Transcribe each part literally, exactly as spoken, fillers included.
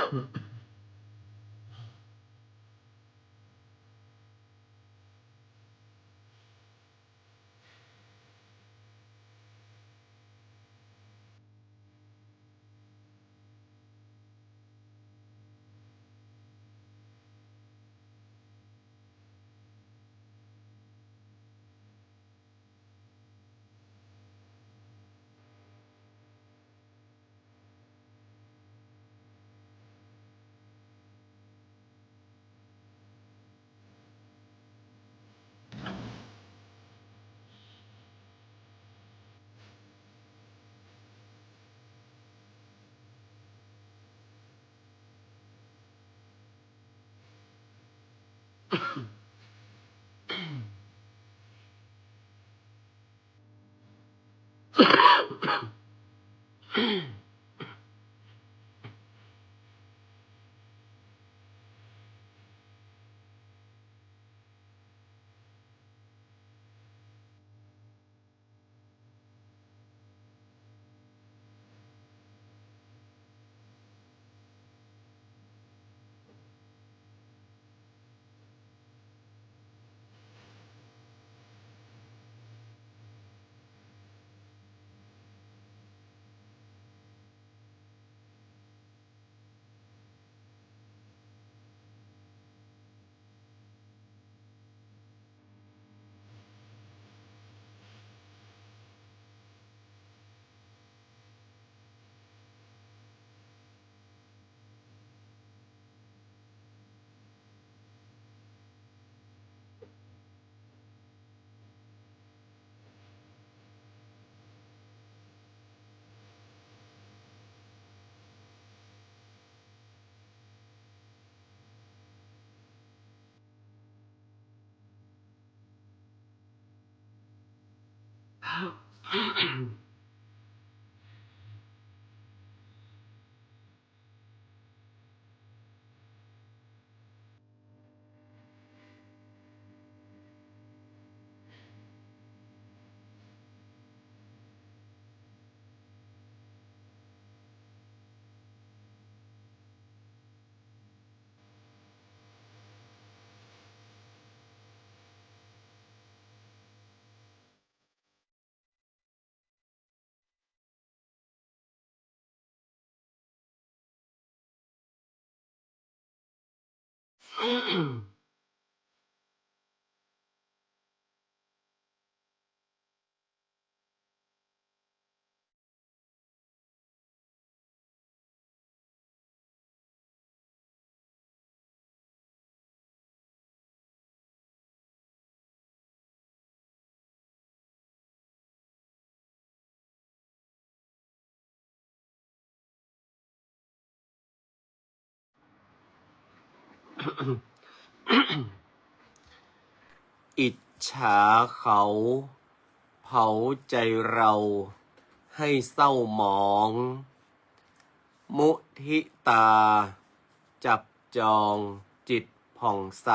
อิจฉาเขาเผาใจเราให้เศร้าหมอง มุทิตาจับจองจิตผ่องใส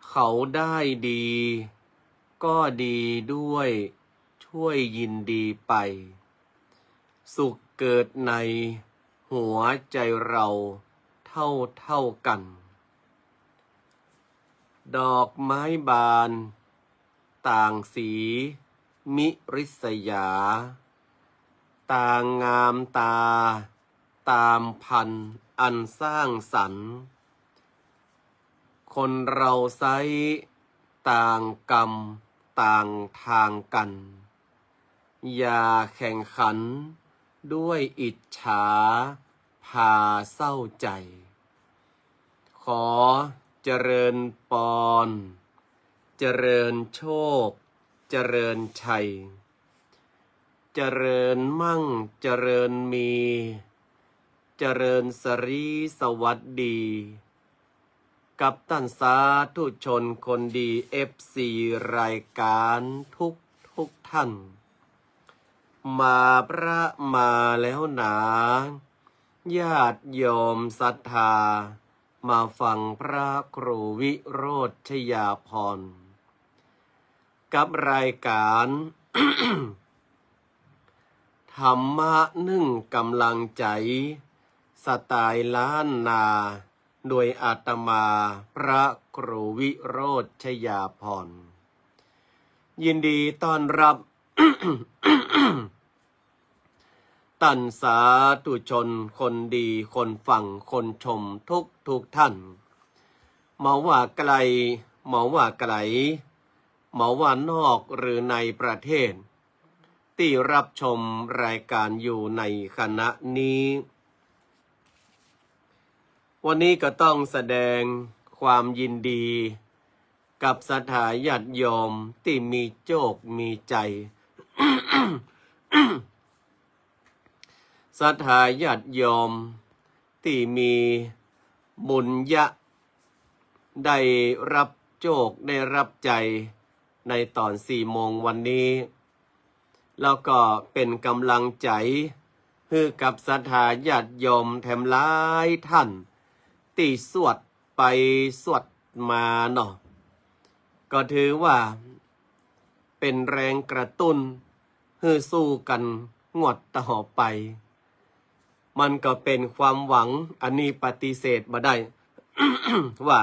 เขาได้ดีก็ดีด้วย ช่วยยินดีไป สุขเกิดในหัวใจเราเท่าเท่ากัน ดอกไม้บานต่างสีมิริษยา ต่างงามตาตามพันธุ์อันสร้างสรรค์ คนเราไซร้ต่างกรรมต่างทางกัน อย่าแข่งขันด้วยอิจฉาพาเศร้าใจ ขอเจริญปอน เจริญโชค เจริญชัย เจริญมั่ง เจริญมี เจริญสรีสวัสดี กับต้านสาธุชนคนดี เอฟซี รายก๋านทุกทุกท่าน มาพระมาแล้วหนา ญาติโยมศรัทธา มาฟังพระครูวิโรจน์ชยาภรณ์ กับรายก๋าน ธรรมะนึ่งก๋ำลังใจ๋ สไตล์ล้านนา โดยอาตมาพระครูวิโรจน์ชยาภรณ์ ยินดีต้อนรับ ต้านสาธุชนคนดี คนฟัง คนชมทุกทุกท่าน บ่ว่าไกล บ่ว่าไก๋ บ่ว่านอกหรือในประเทศ ตี้รับชมรายการอยู่ในขณะนี้ วันนี้ก็ต้องแสดงความยินดีกับศรัทธาญาติโยมตี้มีโจคมีใจ๋ ศรัทธาญาติโยมตี้มีบุญญะ ได้รับโจค ได้รับใจ๋ ในต๋อนสี่โมงวันนี้ แล้วก็เป๋นก๋ำลังใจ๋หื้อกับศรัทธาญาติโยมแถมหลายท่าน ตี้สวดไปสวดมาเนาะ ก็ถือว่าเป๋นแรงกระตุ้นหื้อสู้กั๋นงวดต่อไป มันก็เป๋นความหวัง อันนี้ปฏิเสธบ่ได้ ว่า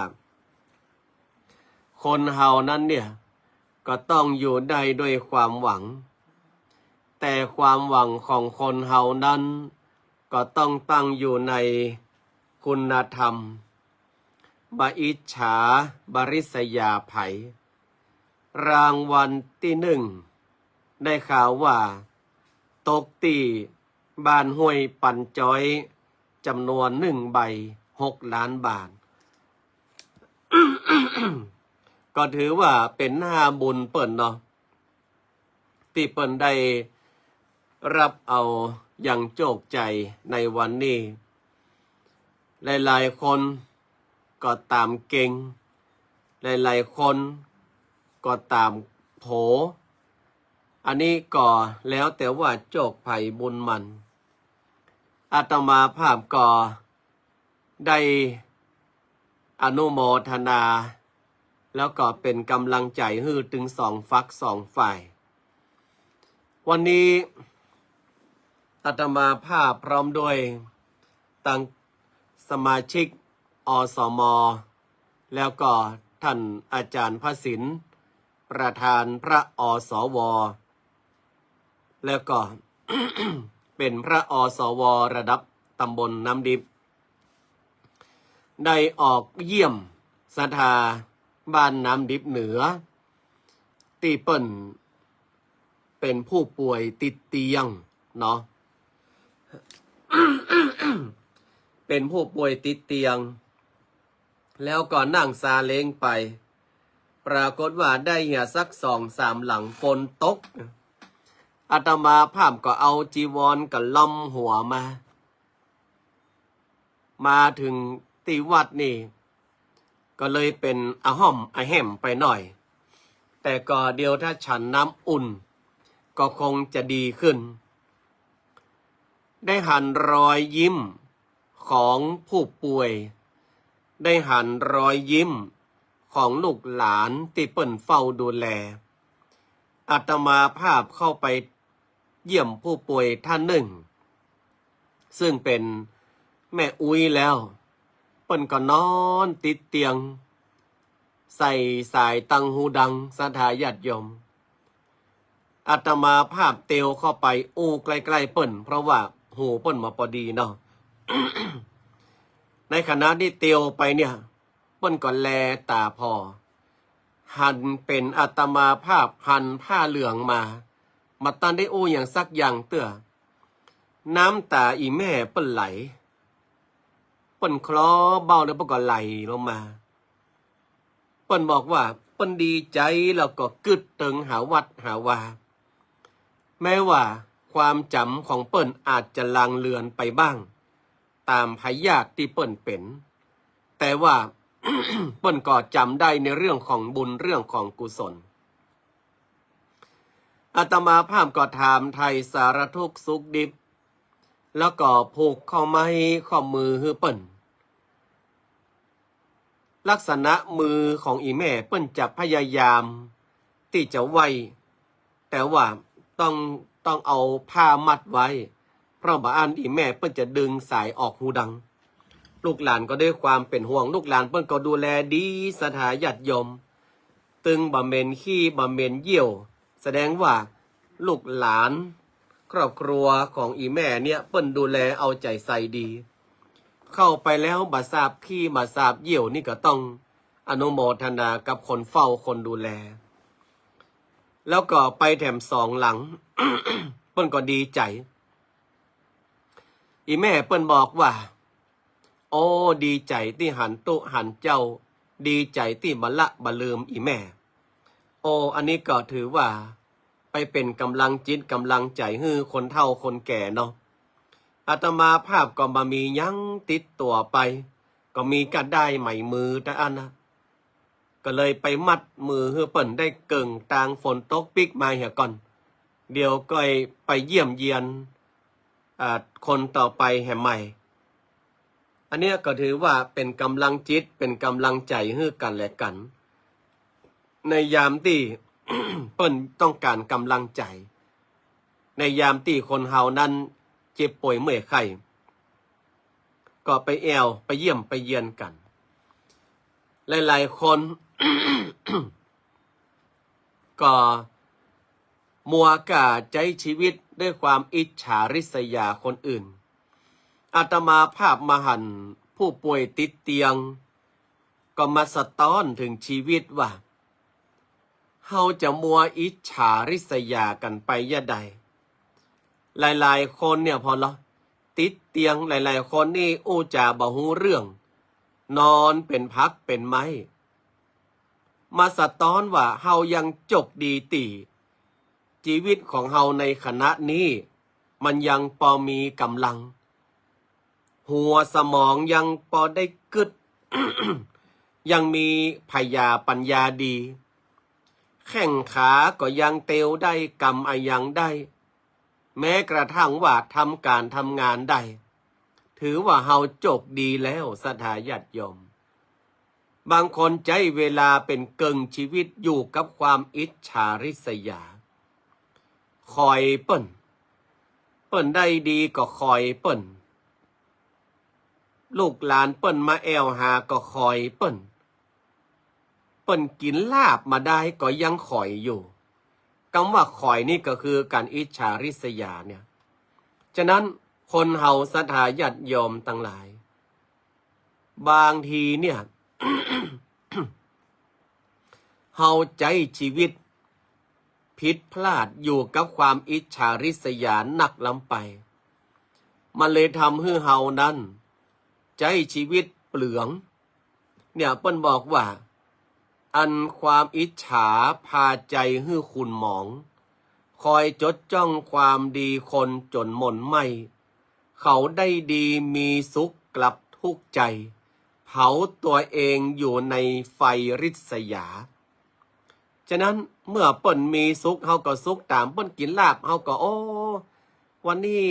คนเฮานั้นเนี่ย ก็ต้องอยู่ได้ด้วยความหวัง แต่ความหวังของคนเฮานั้น ก็ต้องตั้งอยู่ในคุณธรรม บ่อิจฉา บ่ริษยาใผ รางวัลตี้นึ่ง ได้ข่าวว่าตกตี้บ้านห้วยปันจ้อย จ๋ำนวนนึ่งใบ หกล้านบาท ก็ถือว่าเป๋นหน้าบุญเปิ้นเนาะ ตี้เปิ้นได้รับเอาอย่างโจคใจ๋ในวันนี้ หลายๆ คนก็ต๋ามเก็ง หลายๆ คนก็ต๋ามโผ อันนี้ก็แล้วแต่ว่าโจคใผบุญมัน อาตมาภาพก็ได้อนุโมทนา แล้วก็เป๋นก๋ำลังใจ๋หื้อตึงสองฝักสองฝ่าย วันนี้อาตมาภาพพร้อมด้วยตังสมาชิก อสม แล้วก็ท่านอาจารย์พระศิลป์ ประธานพระ อสว แล้วก็ เป๋นพระ อสว ระดับตำบลน้ำดิบ ได้ออกเยี่ยมศรัทธาบ้านน้ำดิบเหนือ ตี้เปิ้นเป๋นผู้ป่วยติดเตียงเนาะ เป๋นผู้ป่วยติดเตียง แล้วก็นั่งซาเล้งไป ปรากฏว่าได้เหียสักสองสามหลังฝนตก อาตมาภาพก็เอาจีวรกระล่อมหัวมา มาเถิงตี้วัดนี่ ก็เลยเป๋นอะฮ่อมอะแฮ่มไปหน่อย แต่ก็เดี๋ยวถ้าฉันน้ำอุ่น ก็คงจะดีขึ้น ได้หันรอยยิ้มของผู้ป่วย ได้หันรอยยิ้มของลูกหลานตี้เปิ้นเฝ้าดูแล อาตมาภาพเข้าไปเยี่ยมผู้ป่วยท่านนึ่ง ซึ่งเป๋นแม่อุ๊ยแล้ว เปิ้นก็นอนติดเตียง ใส่สายตังหูดัง ศรัทธาญาติโยม อาตมาภาพเตียวเข้าไปอู้ใก้ๆ เปิ้น เพราะว่าหูเปิ้นบ่ปอดีเนาะ ในขณะตี้เตียวไปเนี่ย เปิ้นก็แลต๋าผ่อ หันเป๋นอาตมาภาพหันผ้าเหลืองมา บ่ตันได้อู้หยังสักอย่างเตื้อ น้ำต๋าอี่แม่เปิ้นไหล เปิ้นคลอเบ้าแล้วเปิ้นก็ไหลลงมา เปิ้นบอกว่าเปิ้นดีใจ๋แล้วก็กึ๊ดเติงหาวัดหาวา แม้ว่าความจ๋ำของเปิ้นอาจจะลางเลือนไปบ้าง ต๋ามพยาธิตี้เปิ้นเป๋น แต่ว่า เปิ้นก็จ๋ำได้ในเรื่องของบุญเรื่องของกุศล อาตมาภาพก็ถามไถ่สารทุกข์สุขดิบ แล้วก็ผูกข้อไม้ข้อมือหื้อเปิ้น ลักษณะมือของอี่แม่เปิ้นจะพยายามตี้จะไหว้ แต่ว่าต้อง ต้องเอาผ้ามัดไว้ เพราะบ่อั้นอี่แม่เปิ้นจะดึงสายออกฮูดัง ลูกหลานก็ด้วยความเป๋นห่วง ลูกหลานเปิ้นก็ดูแลดี ศรัทธาญาติโยม ตึงบ่เหม็นขี้บ่เหม็นเยี่ยว แสดงว่าลูกหลานครอบครัวของอี่แม่เนี่ยเปิ้นดูแลเอาใจ๋ใส่ดี เข้าไปแล้วบ่สาบขี้บ่สาบเยี่ยวนี่ก็ต้องอนุโมทนากับคนเฝ้าคนดูแล แล้วก็ไปแถมสองหลัง เปิ้นก็ดีใจ๋ อี่แม่เปิ้นบอกว่า โอ้ ดีใจ๋ตี้หันตุ๊หันเจ้า ดีใจ๋ตี้บ่ละบ่ลืมอี่แม่ โอ้ อันนี้ก็ถือว่าไปเป๋นก๋ำลังจิตก๋ำลังใจ๋หื้อคนเฒ่าคนแก่เนาะ อาตมาภาพก็บ่มีหยังติดตั๋วไป ก็มีก้าด้ายไหมมือตะอั้นนะ ก็เลยไปมัดมือหื้อเปิ้นได้เกิ่งตางฝนตกปิ๊กมาเหียก่อน เดี๋ยวก็ไปเยี่ยมเยียน อ่า คนต่อไปแหมใหม่ อันเนี้ยก็ถือว่าเป๋นก๋ำลังจิต เป๋นก๋ำลังใจ๋หื้อกั๋นและกั๋น ในยามตี้ เปิ้นต้องก๋านก๋ำลังใจ๋ ในยามตี้คนเฮานั้นเจ็บป่วยเมื่อยไข้ ก็ไปแอ่ว ไปเยี่ยมไปเยียนกั๋น หลายๆ คน ก็มัวก้าใจ๊ชีวิตด้วยความอิจฉาริษยาคนอื่น อาตมาภาพมาหันผู้ป่วยติดเตียง ก็มาสะต๊อนเถิงชีวิตว่า เฮาจะมัวอิจฉาริษยากั๋นไปยะใด หลายๆ คนเนี่ยผ่อเหรอ ติดเตียง หลายๆ คนนี่อู้จ๋าบ่ฮู้เรื่อง นอนเป๋นผักเป๋นไม้ มาสะต๊อนว่าเฮายังโจคดีตี้ จีวิตของเฮาในขณะนี้ มันยังปอมีก๋ำลัง หัวสมองยังปอได้กึ๊ด ยังมีผญาปั๋ญญาดี แข้งขาก็ยังเตียวได้ กำอะหยังได้ แม้กระทั่งว่าทำก๋านทำงานได้ ถือว่าเฮาโจคดีแล้ว ศรัทธาญาติโยม บางคนใจ๊เวลาเป๋นเกิ่งชีวิตอยู่กับความอิจฉาริษยา ขอยเปิ้น เปิ้นได้ดีก็ขอยเปิ้น ลูกหลานเปิ้นมาแอ่วหาก็ขอยเปิ้น เปิ้นกิ๋นลาภมาได้ก็ยังขอยอยู่ กำว่าขอยนี่ก็คือก๋านอิจฉาริษยาเนี่ย ฉะนั้นคนเฮาศรัทธาญาติโยมตังหลาย บางทีเนี่ย เฮาใจ๊จีวิตผิดพลาดอยู่กับความอิจฉาริษยานักล้ำไป มันเลยทำหื้อเฮานั้นใจ๊จีวิตเปลือง เนี่ยเปิ้นบอกว่า อันความอิจฉาพาใจ๋หื้อขุ่นหมอง คอยจดจ้องความดีคนจ๋นหม่นไหม้ เขาได้ดีมีสุขกลับทุกข์ใจ๋ เผาตั๋วเองอยู่ในไฟริษยา ฉะนั้นเมื่อเปิ้นมีสุขเฮาก็สุขต๋าม เปิ้นกิ๋นลาภเฮาก็ โอ้ วันนี้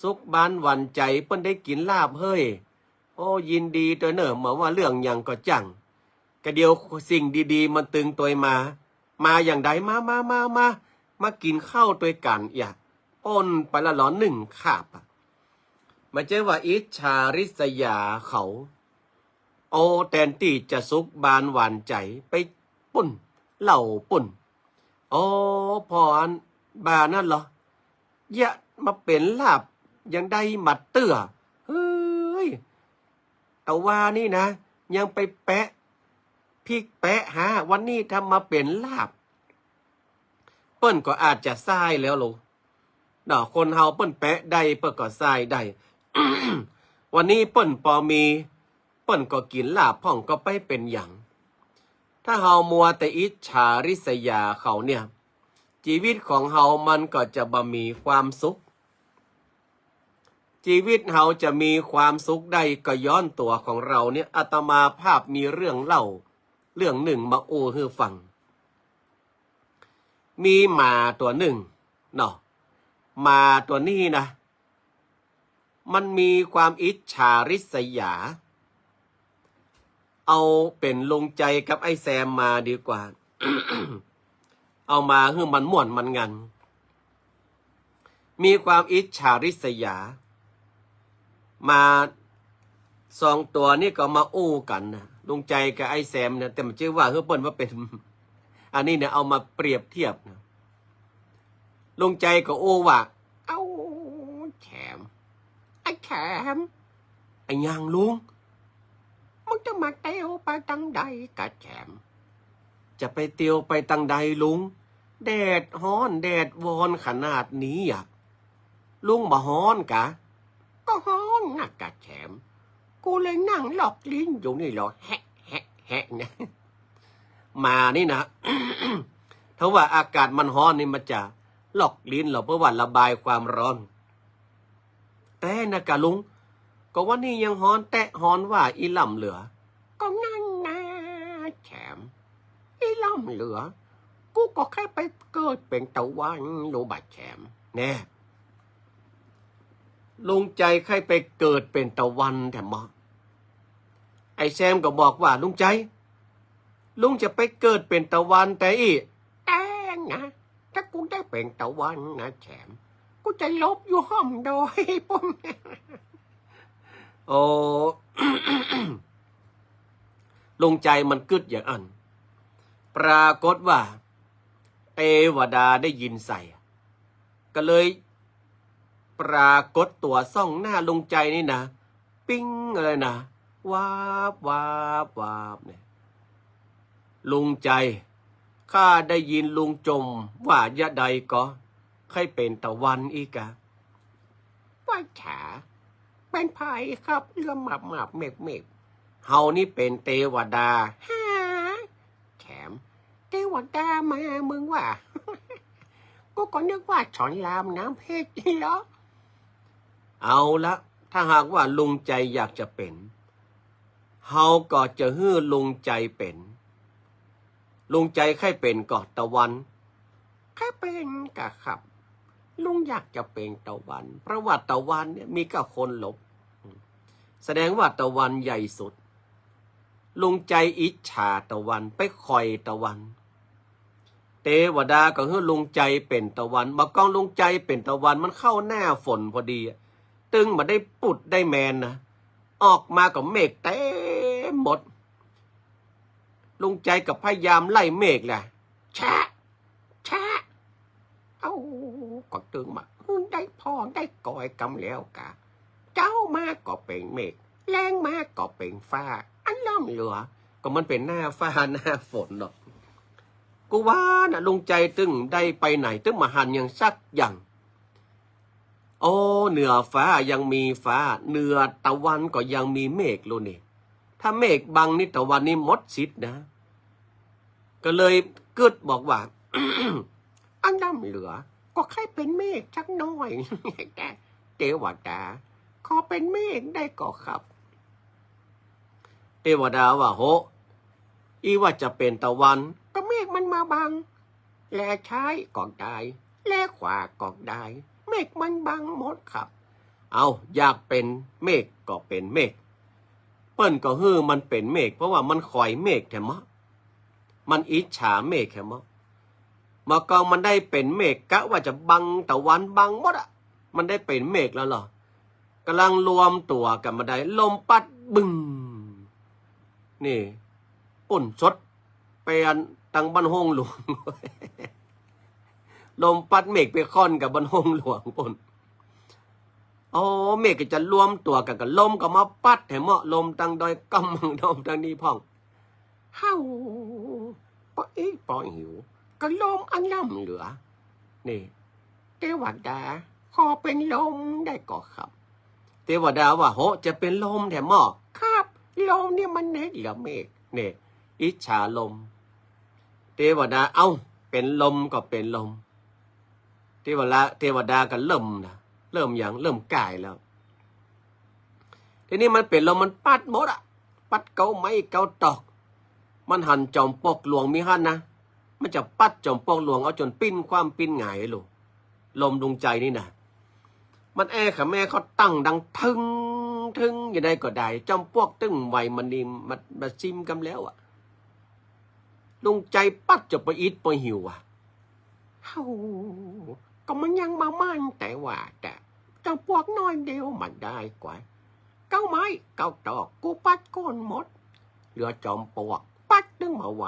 สุขบานหวานใจ๋ เปิ้นได้กิ๋นลาภเฮ้ย โอ้ ยินดีตวยเน่อ บ่ว่าเรื่องหยังก็จั่ง กะเดี๋ยวสิ่งดีๆ มันตึงตวยมา มาอย่างใด มา มา มา มา มากิ๋นข้าวตวยกั๋น อย่า ป้นไปละหลอนึ่งคาบอะ บ่ใจ้ว่าอิจฉาริษยาเขา โอ้ แตนตี้จะสุขบานหวานใจ๋ ไปปุ้น เหล้าปุ้น โอ้ ผ่ออันบ่านั้นเหรอ เยียะมาเป๋นลาภยังได้มาเตื้อ เฮ้ย ตะวานี้นะ ยังไปแปะพริกแปะหา วันนี้ทำมาเป๋นลาภ เปิ้นก็อาจจะใซ้แล้วโล เนาะ คนเฮาเปิ้นแปะได้ เปิ้นก็ใซ้ได้ วันนี้เปิ้นปอมี เปิ้นก็กิ๋นลาภพ่องก็ไปเป๋นหยัง ถ้าเฮามัวแต่อิจฉาริษยาเขาเนี่ย จีวิตของเฮามันก็จะบ่มีความสุข จีวิตเฮาจะมีความสุขได้ก็ย้อนตั๋วของเฮาเนี่ย อาตมาภาพมีเรื่องเล่าเรื่องนึ่งมาอู้หื้อฟัง มีหมาตั๋วนึ่งเนาะ หมาตั๋วนี้นะ มันมีความอิจฉาริษยา เอาเป๋นลุงใจ๋กับไอ้แซมมาดีกว่า เอามาหื้อมันม่วนมันงัน มีความอิจฉาริษยา มาสองตั๋วนี่ก็มาอู้กั๋นนะ ลุงใจ๋กับไอ้แซมเนี่ย แต่บ่จื้อว่าหื้อเปิ้นว่าเป๋น อันนี้เนี่ยเอามาเปรียบเทียบนะ ลุงใจ๋ก็อู้ว่า เอ้า แซม ไอ้แซม อะหยังลุง มึงจะมาเตียวไปตังใดกะแซม จะไปเตียวไปตังใดลุง แดดฮ้อนแดดวอนขนาดนี้อะ ลุงบ่ฮ้อนกะ ก็ฮ้อนนักกะแซม กูเลยนั่งลอกลิ้นอยู่นี่แหละ แฮะ แฮะ แฮะ เนี่ย หมานี่นะ ถ้าว่าอากาศมันฮ้อนนี่มันจะลอกลิ้นเหรอ เพื่อว่าระบายความร้อน แต๊นะกะลุง ก็วันนี้ยังฮ้อนแต๊ฮ้อนว่าอี้ล่ำเหลือ ก็นั่นนะแซม อี้ล่ำเหลือ กูก็แค่ไปเกิดเป๋นตะวัน ฮู้บ่แซม แน่ ลุงใจ๋ใค่ไปเกิดเป๋นตะวันแถมบ่ ไอ้แซมก็บอกว่า ลุงใจ๋ ลุงจะไปเกิดเป๋นตะวันแต๊อี้ แต๊นะ ถ้ากูได้เป๋นตะวันนะแซม กูจะหลบอยู่ฮ่อมดอยปุ้น โอ้ ลุงใจ๋มันกึ๊ดอย่างอั้น ปรากฏว่า เตวดาได้ยินใส่ ก็เลย ปรากฏตั๋วส่องหน้าลุงใจ๋นี่นะ ปิ๊งเลยนะ วาบ วาบ วาบ เนี่ย ลุงใจ๋ ข้าได้ยินลุงจ่มว่าจะใดก็ ใค่เป๋นตะวันอี้กะ ว่าจ๋า เป๋นใผครับ เรื่องหมาบหมาบเมกเมก เฮานี่เป๋นเตวดา ฮะ แซม เตวดามามึงว่า กูก็นึกว่าสอนรามน้ำเพชรนี่เหรอ เอาละ ถ้าหากว่าลุงใจ๋อยากจะเป๋น เฮาก็จะหื้อลุงใจ๋เป๋น ลุงใจ๋ใค่เป๋นก่อตะวัน ใค่เป๋นกะครับ ลุงอยากจะเป๋นตะวัน เพราะว่าตะวันเนี่ยมีก้าคนหลบ แสดงว่าตะวันใหญ่สุด ลุงใจ๋อิจฉาตะวัน ไปข่อยตะวัน เตวดาก็หื้อลุงใจ๋เป๋นตะวัน บ่ากองลุงใจ๋เป๋นตะวัน มันเข้าหน้าฝนพอดีอะ ตึงบ่ได้ปุดได้แมนนะ ออกมาก็เมกเต็มหมด ลุงใจ๋ก็พยายามไล่เมกแหละ แชะ แชะ เอ้า ก็ตึงบ่า ได้พ่อได้ก๋อยกำแล้วกะ เจ๊ามาก็เป๋นเมก แลงมาก็เป๋นฟ้า อันล่ำเหลือ ก็มันเป๋นหน้าฟ้าหน้าฝนเนาะ กูว่านะ ลุงใจ๋ตึงได้ไปไหน ตึงบ่หันหยังสักอย่าง โอ้ เหนือฟ้ายังมีฟ้า เหนือตะวันก็ยังมีเมกลูกนี่ ถ้าเมกบังนี่ตะวันนี่หมดสิทธิ์นะ ก็เลยกึ๊ดบอกว่า อันล่ำเหลือ ก็ใค่เป๋นเมกสักหน้อย เตวดา ขอเป๋นเมกได้ก่อครับ เตวดาว่า โห อี้ว่าจะเป๋นตะวัน ก็เมกมันมาบัง แลซ้ายก็ได้ แลขวาก็ได้ เมกมันบังหมดครับ เอา อยากเป๋นเมกก็เป๋นเมก เปิ้นก็หื้อมันเป๋นเมก เพราะว่ามันข่อยเมกแถมเมาะ มันอิจฉาเมกแถมเมาะ บ่ากองมันได้เป๋นเมก กะว่าจะบังตะวันบังหมดอะ มันได้เป๋นเมกแล้วเหรอ ก่ำลังรวมตั๋วกั๋นบ่ได้ ลมปั๊ดบึ้ง นี่ ปุ้นสดไปอันตังบ้านโฮ่งหลวง ลมปั๊ดเมกไปค่อนกับบ้านโฮ่งหลวงปุ้น อ๋อ เมกก็จะรวมตั๋วกั๋น ก็ลมก็มาปั๊ดแถมเมาะ ลมตังดอยก้ำ ลมตังนี้พ่อง เฮ้า ปออี้ปอหิว ก็ลมอันล่ำเหลือ นี่ เตวดา ขอเป๋นลมได้ก่อครับ เตวดาว่า โห จะเป๋นลมแถมเมาะ ครับ ลมเนี่ยมันเน็ดเหลือเมก นี่ อิจฉาลม เตวดา เอ้า เป๋นลมก็เป๋นลม เตวดา เตวดาก็เริ่มนะ เริ่มหยัง เริ่มก่ายแล้ว ทีนี้มันเป๋นลม มันปั๊ดหมดอะ ปั๊ดเก๊าไม้เก๊าตอก มันหันจ๋อมปลวกหลวงมีหั้นนะ มันจะปั๊ดจ๋อมปลวกหลวงเอาจ๋นปิ้นคว่ำปิ้นหงายลูก ลมดวงใจ๋นี่นะ มันแอ้ขะแม่เขาตั้งดังทึง ทึงอยู่ได้ก็ได้ จ๋อมปลวกตึงไหวมันนี่ มัน มันซิมกำแล้วอะ ดวงใจ๋ปั๊ดจะปออิดปอหิวอะ เฮ้า ก็มันยังบ่มั่น แต่ว่าแต่จอมปลวกน้อยเดียวมันได้กว่า เก๊าไม้เก๊าตอก กูปัดโค่นหมด เหลือจอมปลวก ปัดตึงบ่ไหว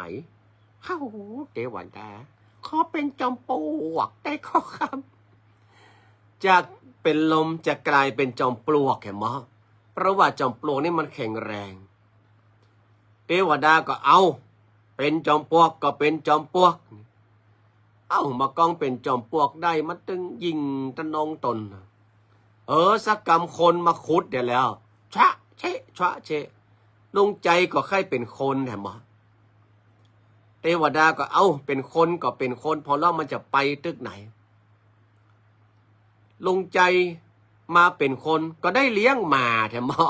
เข้าหูเตวดา ขอเป๋นจอมปลวกได้ก่อครับ จากเป๋นลมจะกลายเป๋นจอมปลวกแหม เพราะว่าจอมปลวกนี่มันแข็งแรง เตวดาก็เอา เป๋นจอมปลวกก็เป๋นจอมปลวก เอ้า มากองเป๋นจอมปลวกได้ มันตึงยิ่งทะนงต๋น เออ สักกำคนมาขุดเดี๋ยวแล้ว ชะเชะ ชะเชะ ลุงใจ๋ก็ใค่เป๋นคนแหม เตวดาก็เอา เป๋นคนก็เป๋นคน ผ่อแล้วมันจะไปตึกไหน ลุงใจ๋มาเป๋นคนก็ได้เลี้ยงหมาแถมบ่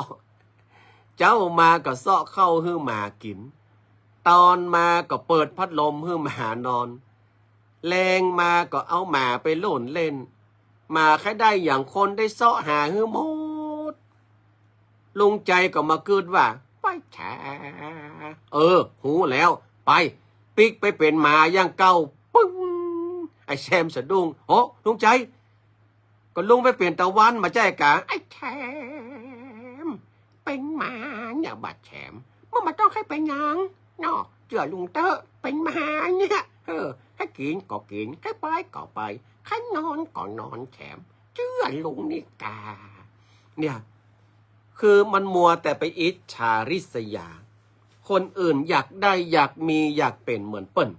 เจ๊ามาก็เซาะข้าวหื้อหมากิ๋น ตอนมาก็เปิดพัดลมหื้อหมานอน แลงมาก็เอาหมาไปโล่นเล่น หมาใค่ได้หยังคนได้เซาะหาหื้อหมด ลุงใจ๋ก็มากึ๊ดว่า ไปแถม เออ ฮู้แล้ว ไป ปิ๊กไปเป๋นหมาอย่างเก่า ปึ้ง ไอ้แถมสะดุ้ง โห ลุงใจ๋ ก็ลุงไปเป๋นตะวันบ่ใจ้กา ไอ้แถม เป๋นหมาเนี่ยบ่าแถม มึงบ่ต้องใค่เป๋นหยังเนาะ เจื้อลุงเต๊อะ เป๋นหมาเนี่ย เออ ใค่กิ๋นก็กิ๋น ใค่ไปก็ไป ใค่นอนก็นอนแถม เจื้อลุงนี่กา เนี่ย คือมันมัวแต่ไปอิจฉาริษยา คนอื่นอยากได้อยากมีอยากเป๋นเหมือนเปิ้น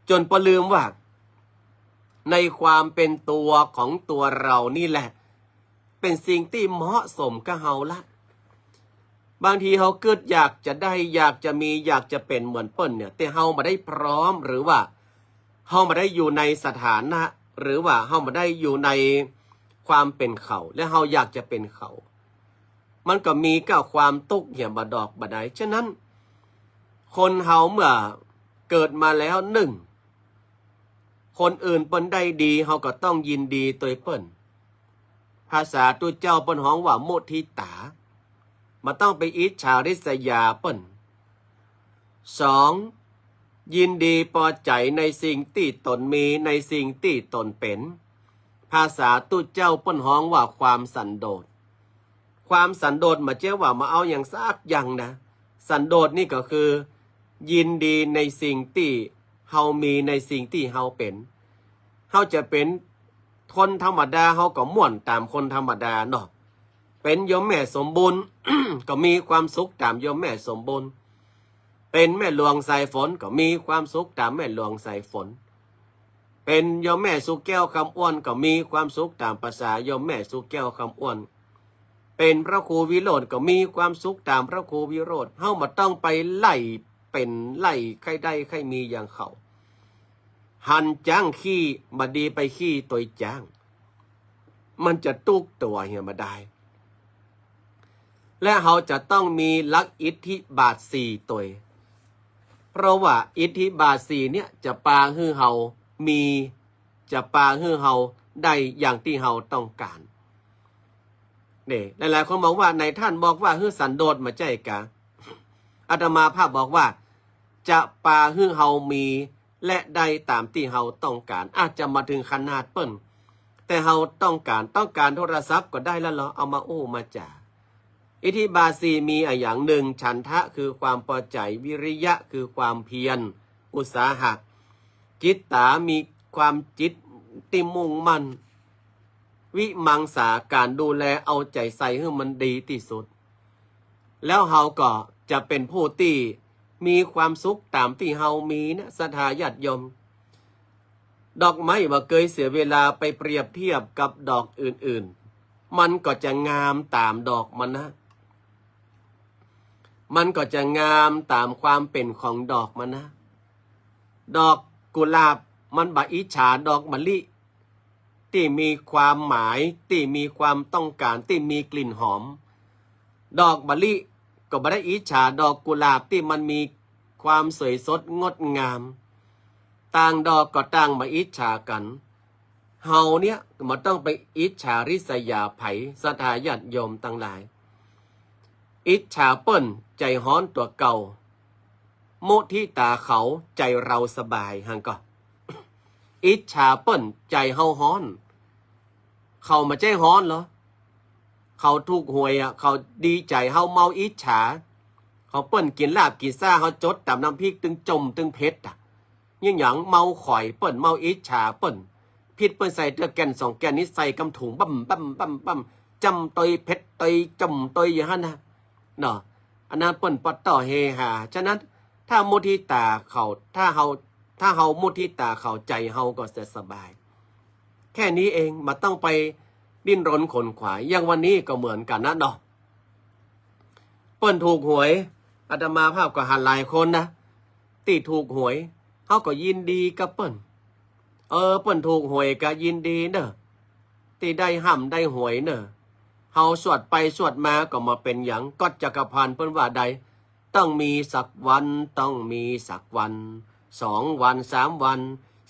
จ๋นปะลืมว่า ในความเป๋นตั๋วของตั๋วเฮานี่แหละ เป๋นสิ่งตี้เหมาะสมกับเฮาละ บางทีเฮากึ๊ดอยากจะได้ อยากจะมี อยากจะเป๋นเหมือนเปิ้นเนี่ย แต่เฮาบ่ได้พร้อม หรือว่าเฮาบ่ได้อยู่ในสถานะ หรือว่าเฮาบ่ได้อยู่ในความเป๋นเขา และเฮาอยากจะเป๋นเขา มันก็มีกับความตุ๊กข์เหียบ่ดอกบ่ใด ฉะนั้น คนเฮาเมื่อเกิดมาแล้วนึ่ง คนอื่นเปิ้นได้ดี เฮาก็ต้องยินดีตวยเปิ้น ภาษาตุ๊เจ้าเปิ้นฮ้องว่ามุทิตา บ่ต้องไปอิจฉาริษยาเปิ้น สอง ยินดีปอใจ๋ในสิ่งตี้ตนมี ในสิ่งตี้ตนเป๋น ภาษาตุ๊เจ้าเปิ้นฮ้องว่าความสันโดษ ความสันโดษบ่ใจ้ว่าบ่เอาหยังสักอย่างนะ สันโดษนี่ก็คือ ยินดีในสิ่งตี้เฮามี ในสิ่งตี้เฮาเป๋น เฮาจะเป๋นคนธรรมดา เฮาก็ม่วนต๋ามคนธรรมดาเนาะ เป๋นโยมแม่สมบูรณ์ ก็มีความสุขต๋ามโยมแม่สมบูรณ์ เป๋นแม่หลวงสายฝน ก็มีความสุขต๋ามแม่หลวงสายฝน เป๋นโยมแม่สุแก้วคำอ้วน ก็มีความสุขต๋ามภาษาโยมแม่สุแก้วคำอ้วน เป๋นพระครูวิโรจน์ ก็มีความสุขต๋ามพระครูวิโรจน์ เฮาบ่ต้องไปไล่เป๋นไล่ใค่ได้ใค่มีอย่างเขา หันจ๊างขี้ บ่ดีไปขี้ตวยจ๊าง มันจะตุ๊กตั๋วเหียบ่ดาย และเฮาจะต้องมีหลักอิทธิบาทสี่ตวย เพราะว่าอิทธิบาทสี่เนี่ยจะปาหื้อเฮามี จะปาหื้อเฮาได้อย่างตี้เฮาต้องก๋าน นี่ หลายๆ คนบอกว่า นายท่านบอกว่าหื้อสันโดษบ่ใจ้กา อาตมาภาพบอกว่า จะปาหื้อเฮามี และได้ต๋ามตี้เฮาต้องก๋าน อาจจะบ่เถิงขนาดเปิ้น แต่เฮาต้องก๋าน ต้องก๋านโทรศัพท์ก็ได้แล้วเหรอ เอามาอู้มาจ๋า อิทธิบาทสี่มีอะหยัง นึ่ง ฉันทะ คือความปอใจ๋ วิริยะ คือความเพียร อุตสาหะ จิตตา มีความจิตตี้มุ่งมั่น วิมังสา ก๋านดูแลเอาใจ๋ใส่หื้อมันดีตี้สุด แล้วเฮาก็จะเป๋นผู้ตี้มีความสุขต๋ามตี้เฮามีนะ ศรัทธาญาติโยม ดอกไม้บ่เกยเสียเวลาไปเปรียบเทียบกับดอกอื่นๆ มันก็จะงามต๋ามดอกมันนะ มันก็จะงามต๋ามความเป๋นของดอกมันนะ ดอกกุหลาบมันบ่อิจฉาดอกมะลิ ตี้มีความหมาย ตี้มีความต้องก๋าน ตี้มีกลิ่นหอม ดอกมะลิก็บ่ได้อิจฉาดอกกุหลาบตี้มันมีความสวยสดงดงาม ต่างดอกก็ต่างบ่อิจฉากั๋น เฮาเนี่ยบ่ต้องไปอิจฉาริษยาใผ ศรัทธาญาติโยมตังหลาย อิจฉาเปิ้น ใจ๋ฮ้อนตั๋วเก่า มุทิตาเขา ใจ๋เฮาสบาย หังก่อ อิจฉาเปิ้น ใจ๋เฮาฮ้อน เขาบ่ใจ้ฮ้อนเหรอ เขาถูกหวยอะ เขาดีใจ๋ เฮาเมาอิจฉา เขาเปิ้นกิ๋นลาบกิ๋นซ่า เฮาจดต๋ำน้ำพริกตึงจ๋มตึงเผ็ดอะ ยังหยังเมาขอยเปิ้น เมาอิจฉาเปิ้น ผิดเปิ้นใส่เตื้อแก่นสองแก่นนี้ ใส่กำถุง บั้มบั้มบั้มบั้ม จ๋ำตวยเผ็ดตวยจ๋มตวยอยู่หั้นนะ เนาะ อันนั้นเปิ้นปะเต๊าะเฮฮา ฉะนั้นถ้ามุทิตาเขา ถ้าเฮา ถ้าเฮามุทิตาเขา ใจ๋เฮาก็จะสบาย แค่นี้เอง บ่ต้องไปดิ้นรนขนขวาย อย่างวันนี้ก็เหมือนกั๋นนะเนาะ เปิ้นถูกหวย อาตมาภาพก็หันหลายคนนะ ตี้ถูกหวย เฮาก็ยินดีกับเปิ้น เออ เปิ้นถูกหวยก็ยินดีเน่อ ตี้ได้ฮ่ำได้หวยเน่อ เฮาสวดไปสวดมาก็บ่เป๋นหยัง ก๊อตจักรพันธ์เปิ้นว่าใด ต้องมีสักวัน ต้องมีสักวัน สองวัน สามวัน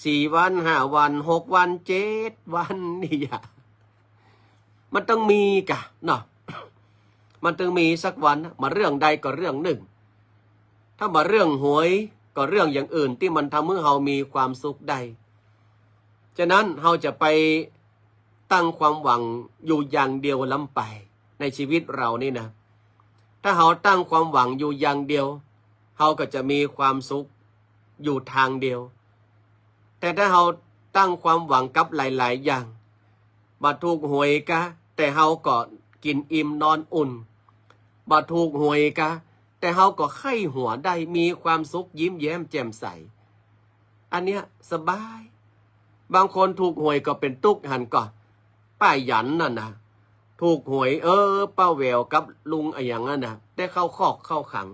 สี่วัน ห้าวัน หกวัน เจ็ดวัน นี่อะ มันต้องมีก่ะเนาะ มันต้องมีสักวันนะ บ่าเรื่องใดก็เรื่องนึ่ง ถ้าบ่าเรื่องหวยก็เรื่องอย่างอื่นตี้มันทำหื้อเฮามีความสุขได้ ฉะนั้นเฮาจะไปตั้งความหวังอยู่อย่างเดียวล้ำไป ในชีวิตเฮานี่นะ ถ้าเฮาตั้งความหวังอยู่อย่างเดียว เฮาก็จะมีความสุขอยู่ตางเดียว แต่ถ้าเฮาตั้งความหวังกับหลายๆ อย่าง บ่าถูกหวยกา แต่เฮาก็กิ๋นอิ่มนอนอุ่น บ่าถูกหวยกา แต่เฮาก็ใค่หัวได้ มีความสุข ยิ้มแย้มแจ่มใส อันเนี้ยสบาย บางคนถูกหวยก็เป๋นตุ๊กหั้นก่อ ป้าหยันนั่นนะ ถูกหวย เออ ป้าแหววกับลุงอะหยังนั่นนะ ได้เข้าคอกเข้าขัง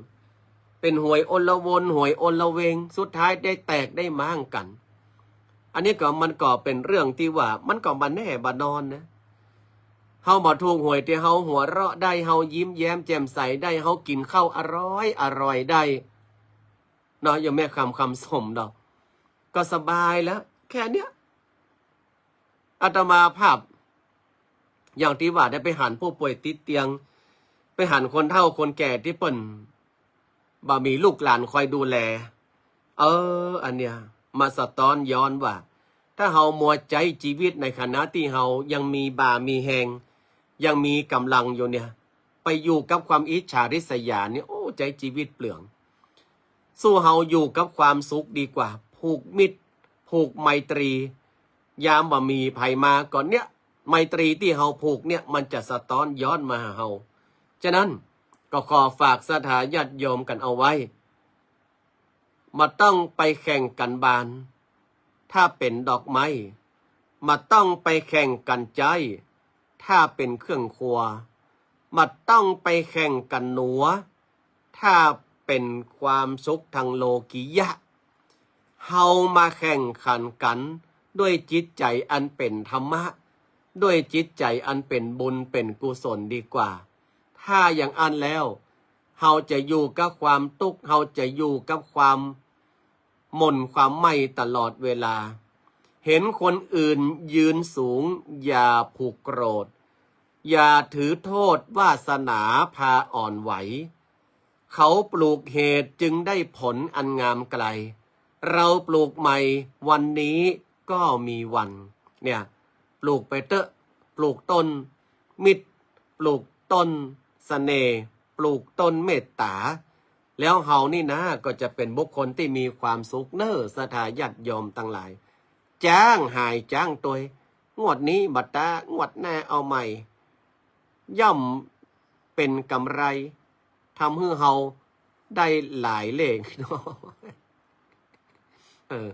เป๋นหวยอลวน หวยอลเวง สุดท้ายได้แตกได้ม้างกั๋น อันนี้ก็มันก็เป๋นเรื่องตี้ว่ามันก็บ่แน่บ่นอนนะ เฮาบ่าถูกหวยตี้เฮาหัวเราะได้ เฮายิ้มแย้มแจ่มใสได้ เฮากิ๋นข้าวอร่อยอร่อยได้เนาะ โยมแม่คำ คำสมเนาะ ก็สบายแล้ว แค่เนี้ย อาตมาภาพ อย่างตี้ว่าได้ไปหันผู้ป่วยติดเตียง ไปหันคนเฒ่าคนแก่ตี้เปิ้นบ่มีลูกหลานคอยดูแล เออ อันเนี้ยมาสะต๊อนย้อนว่า ถ้าเฮามัวใจ๊จีวิตในขณะตี้เฮายังมีบ่ามีแฮง ยังมีก๋ำลังอยู่เนี่ย ไปอยู่กับความอิจฉาริษยาเนี่ย โอ้ ใจ๊จีวิตเปลือง สู้เฮาอยู่กับความสุขดีกว่า ผูกมิตร ผูกไมตรี ยามบ่ามีใผมาก็เนี่ย ไมตรีตี้เฮาผูกเนี่ย มันจะสะต๊อนย้อนมาหาเฮา ฉะนั้นก็ขอฝากศรัทธาญาติโยมกั๋นเอาไว้ บ่าต้องไปแข่งกั๋นบาน ถ้าเป๋นดอกไม้ บ่าต้องไปแข่งกั๋นใจ๊ ถ้าเป๋นเครื่องครัว บ่าต้องไปแข่งกั๋นหนัว ถ้าเป๋นความสุขตางโลกียะ เฮามาแข่งขันกั๋นด้วยจิตใจ๋อันเป๋นธรรมะ ด้วยจิตใจ๋อันเป๋นบุญเป๋นกุศลดีกว่า ถ้าอย่างอั้นแล้ว เฮาจะอยู่กับความตุ๊กข์ เฮาจะอยู่กับความหม่นความไหม้ตลอดเวลา เห็นคนอื่นยืนสูง อย่าผูกโกรธ อย่าถือโทษวาสนาพาอ่อนไหว เขาปลูกเหตุจึงได้ผลอันงามไกล เราปลูกใหม่วันนี้ก็มีวัน เนี่ย ปลูกไปเต๊อะ ปลูกต้นมิตร ปลูกต้นเสน่ห์ ปลูกต้นเมตต๋า แล้วเฮานี่นะ ก็จะเป๋นบุคคลตี้มีความสุขเน่อ ศรัทธาญาติโยมตังหลาย จ๊างหายจ๊างตวย งวดนี้บ่ตา งวดหน้าเอาใหม่ ย่อมเป๋นก๋ำไร ทำหื้อเฮาได้หลายเลข เออ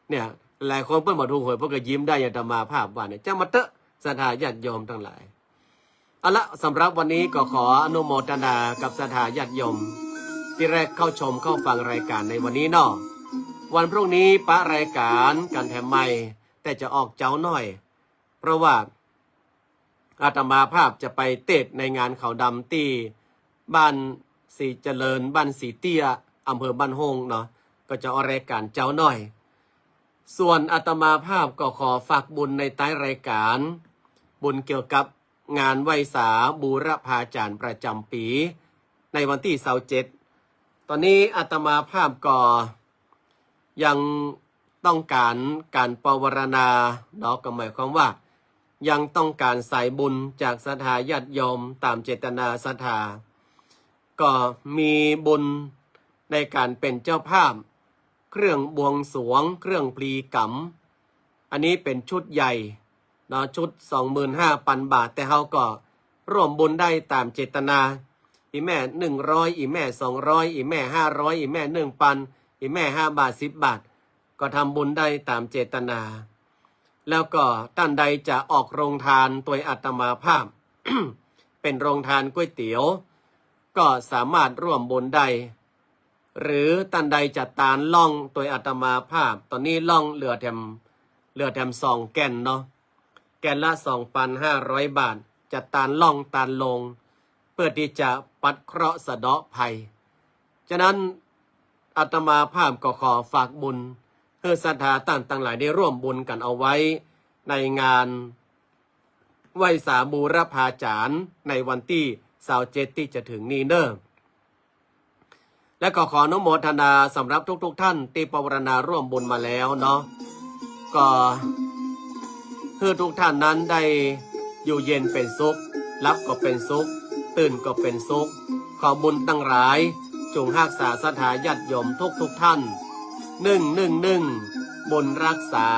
เนี่ย หลายคนเปิ้นบ่ถูกหวย เปิ้นก็ยิ้มได้ อย่างอาตมาภาพว่าเนี่ย จ๊างมาเต๊อะ ศรัทธาญาติโยมตังหลาย เอาละ สำหรับวันนี้ก็ขออนุโมทนากับศรัทธาญาติโยม ตี้แลเข้าชมเข้าฟังรายก๋านในวันนี้เนาะ วันพรุ่งนี้ปะรายก๋านกั๋นแถมใหม่ แต่จะออกเจ๊าหน้อย เพราะว่าอาตมาภาพจะไปเตสน์ในงานขาวดำตี้บ้านศรีเจริญ บ้านศรีเตี้ย อำเภอบ้านโฮ่งเนาะ ก็จะออกรายก๋านเจ๊าหน้อย ส่วนอาตมาภาพก็ขอฝากบุญในท้ายรายก๋าน บุญเกี่ยวกับงานไหว้สาบูรพาจารย์ประจ๋ำปี๋ ในวันตี้ซาวเจ็ด ต๋อนนี้อาตมาภาพก็ยัง ต้องก๋านก๋านปวารณาเนาะ ก็หมายความว่า ยังต้องก๋านสายบุญจากศรัทธาญาติโยมต๋ามเจตนาศรัทธา ก็มีบุญในก๋านเป๋นเจ้าภาพ เครื่องบวงสรวง เครื่องพลีก๋รรม อันนี้เป๋นชุดใหญ่เนาะ ชุดสองหมื่นห้าปันบาท แต่เฮาก็ร่วมบุญได้ต๋ามเจตนา อี่แม่หนึ่งร้อย อี่แม่สองร้อย อี่แม่ห้าร้อย อี่แม่หนึ่งปัน อี่แม่ห้าบาท สิบบาท ก็ทำบุญได้ต๋ามเจตนา แล้วก็ต้านใดจะออกโรงทานตวยอาตมาภาพ เป๋นโรงทานก๋วยเตี๋ยว ก็สามารถร่วมบุญได้ หรือต้านใดจะตานล่องตวยอาตมาภาพ ต๋อนนี้ล่องเหลือแถม เหลือแถมสองแก่นเนาะ แก่นละสองปันห้าร้อยบาท จะตานล่องตานโลง เพื่อตี้จะปัดเคราะห์สะเดาะภัย ฉะนั้นอาตมาภาพก็ขอฝากบุญ หื้อศรัทธาต้านตังหลายได้ร่วมบุญกั๋นเอาไว้ ในงานไหว้สาบูรพาจารย์ในวันตี้ซาวเจ็ดตี้จะเถิงนี้เน่อ และก็ขออนุโมทนาสำหรับทุกๆ ท่านตี้ปวารณาร่วมบุญมาแล้วเนาะ ก็หื้อทุกท่านนั้นได้อยู่เย็นเป๋นสุข หลับก็เป๋นสุข ตื่นก็เป๋นสุข ขอบุญตังหลายจุ่งฮักษาศรัทธาญาติโยมทุกๆ ท่าน นึ่งนึ่งนึ่ง บุญฮักษา